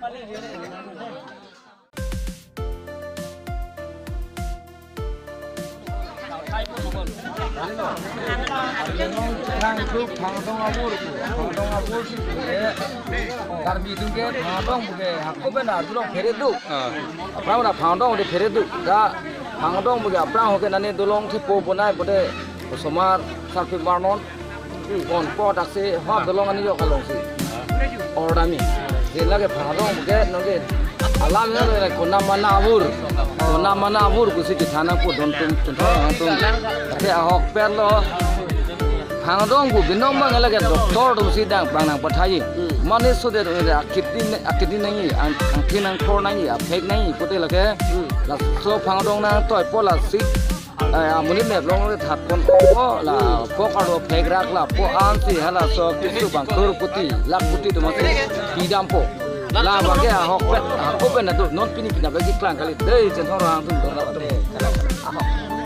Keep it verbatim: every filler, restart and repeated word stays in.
Thang thu Phangdong abur, Phangdong abur si ke. Karbi atum ke Phangdong ke hako pen arjulong phere do. Ah. Aphrang ra Phangdong de phere do. Da Phangdong ke aphrang ho ke nani dolong thi po bonai pute osomar sarpi marnon. Kon po dak si ha dolong ani yok along si. Ordami. Je lake Phangdong ke nonke alam ya le kona mana abur. Kona mana abur kusi di thana ko don tum tum tum. Ke ahok per lo. Phangdong bu binong bang lake doctor atum si dang bang nang pathai. Mane so de akidni akidni nangji, ang angthin angthor nangji, aphek nangji pute lake. Laso Phangdong nangtoi po lasi. Eh, amonit mep long le that pon po la po karlo phek rak la po an si hala so kisu bang crorepati lakhpati atum si pidam po. La bang ke ahok pen, ahok pen ado non pini pina bagi klang kali dei chen thor hang tum dor la.